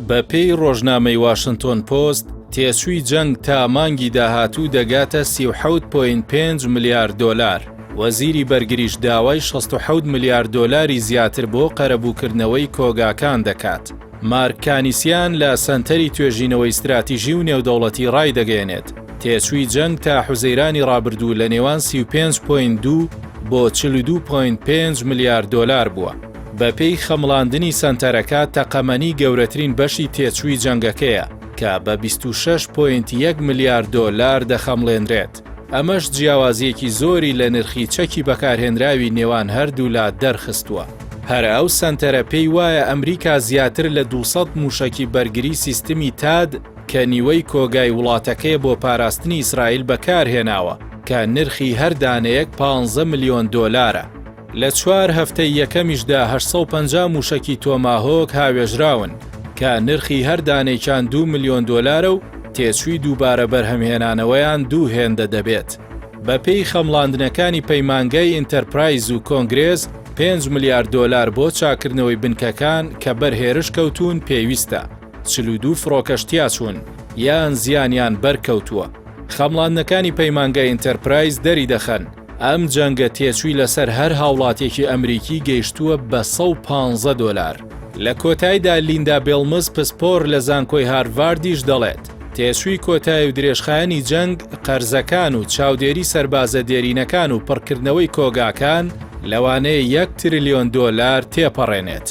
بەپێی ڕۆژنامەی واشنتۆن پۆست، تێچووی جەنگ تا مانگی داهاتوو دەگاتە 37.5 ملیار دۆلار، وەزیری بەرگریش داوای 67 ملیار دۆلاری زیاتر بۆ قەرەبووکردنەوەی کۆگاکان دەکات. مارک کانیسیان لە سەنتەری توێژینەوەی ستراتیژی و نێودەوڵەتی ڕایدەگەیەنێت، تێچووی جەنگ تا حوزەیرانی ڕابردوو لە نێوان 35.2 بۆ 42.5 ملیار دۆلار بووە. بەپێی خەمڵاندنی سەنتەرەکە، تەقەمەنی گەورەترین بەشی تێچووی جەنگەکەیە کە بە 26.1 ملیار دۆلار دەخەمڵێنرێت، ئەمەش جیاوازییەکی زۆری لە نرخی چەکی بەکارهێنراوی نێوان هەردوولا دەرخستووە. هەر ئەو سەنتەرە پێی وایە ئەمریکا زیاتر لە 200 مووشەکی بەرگری سیستمی تاد کە نیوەی کۆگای وڵاتەکەیە بۆ پاراستنی ئیسرائیل بەکارهێناوە کە نرخی هەر دانەیەک 15 ملیۆن دۆلارە. لە چوار هەفتەی یەکەمیشدا 850 مووشەکی تۆماهۆک هاوێژراون کە نرخی هەر دانەیکیان دوو ملیۆن دۆلارە و تێچووی دووبارە بەرهەمهێنانەوەیان دوو هێندە دەبێت. بەپێی خەمڵاندنەکانی پەیمانگای ئینتەرپرایز و کۆنگرێس، پێنج ملیار دۆلار بۆ چاککردنەوەی بنکەکان کە بەر هێرش کەوتوون پێویستە، 42 فڕۆکەش تیاچوون یان زیانیان بەرکەوتووە. خەمڵاندنەکانی پەیمانگای ئینتەرپرایز دەریدەخەن، ئەم جەنگە تێچووی لەسەر هەر هاوڵاتیەکی ئەمریکی گەیشتووە بە 115 دۆلار. لە کۆتایدا لیندا بێڵمز پسپۆر لە زانکۆی هارڤاردیش دەڵێت، تێچووی کۆتای و درێژخایەنی جەنگ، قەرزەکان و چاودێری سەربازە دێرینەکان و پڕکردنەوەی کۆگاکان لەوانەیە یەک ترلیۆن دۆلار تێپەڕێنێت.